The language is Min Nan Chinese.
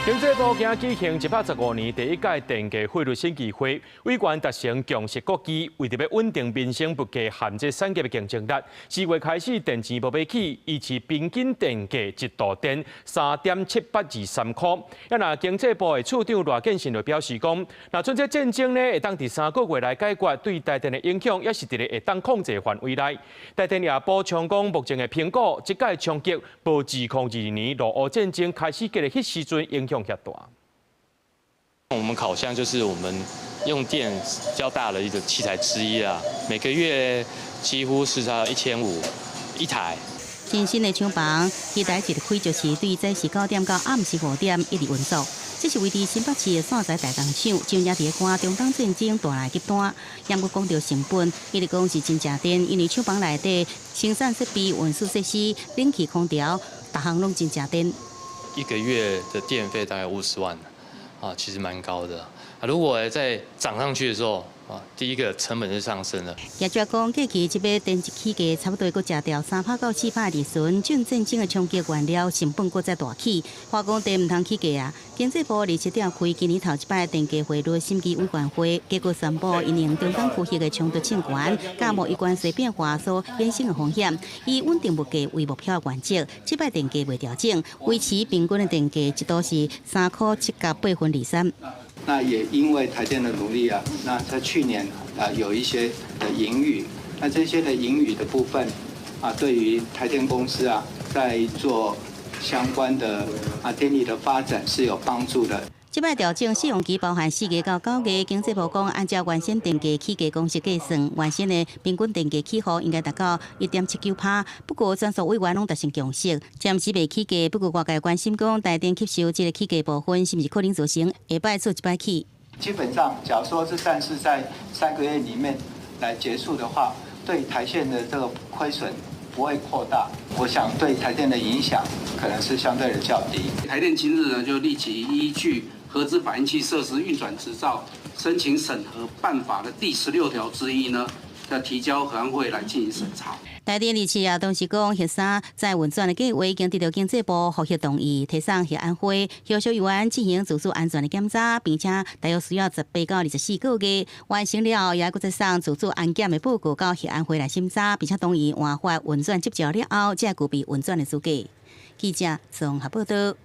經濟部今舉行115年第一屆電價匯率審議會，委員達成共識決議，為著欲穩定民生物價和這產業的競爭力，4月開始電錢無欲起，維持平均電價一度電3.7823箍。啊，若經濟部的處長賴建信就表示講，若準這戰爭呢會當佇3個月內解決，對台電的影響也是佇咧會當控制範圍內。台電也補充講，目前的評估，這擺衝擊無2022年俄烏戰爭開始的彼時陣影響遐大。我們烤箱就是我們用電較大的一個器材之一啦，每個月幾乎是差1500一台。全新的廠房，期待一開就是對早時9點到暗時5點一直運作。這是位佇新北市的線材代工廠，就也佇咧趕中東戰爭帶來急單。毋過講著成本，伊就講是真食電，因為廠房內底生產設備、運輸設施、冷氣、空調，逐項攏真食電。一個月的電費大概50萬，啊，其實蠻高的。啊，如果再漲上去的時候，啊，第一個成本就上升了。業者講，過去這擺電一起價，差不多閣食掉3趴到4趴的利潤，準戰爭的衝擊原料成本閣再大起，化工電毋通起價啊。經濟部二七召開今年頭一擺電價匯率審議委員會，結果宣布因應中東區域的衝突衝懸，佮貿易關稅變化所衍生的風險，以穩定物價為目標原則，這擺電價袂調整，維持平均的電價一度是3箍7角8分23。那也因為台電的努力啊，那在去年啊有一些的盈餘，那這些的盈餘的部分啊，對於台電公司啊，在做相關的啊電力的發展是有幫助的。這擺調整試用期包含4月到9月，經濟部講按照原先電價起價公式計算，原先的平均電價起幅應該達到1.79趴。不過，全數委員攏達成共識，暫時袂起價。不過，外界關心講台電吸收這個起價部分，是毋是可能造成下擺做一擺起？基本上，假如說這戰事在3個月裡面來結束的話，對台線的這個虧損不會擴大，我想對台電的影響可能是相對的較低。台電今日呢就立即依據核子反應器設施運轉執照申請審核辦法的第16條之一呢，要提交核安會來進行審查。台電二七啊，當時講核三再運轉的計劃已經得到經濟部複核同意，提送核安會，後續人員進行自主安全的檢查，並且大約需要18到24個月完成了後，也閣再送自主安檢的報告到核安會來審查，並且同意換發運轉執照了後，才具備運轉的資格。記者綜合報道。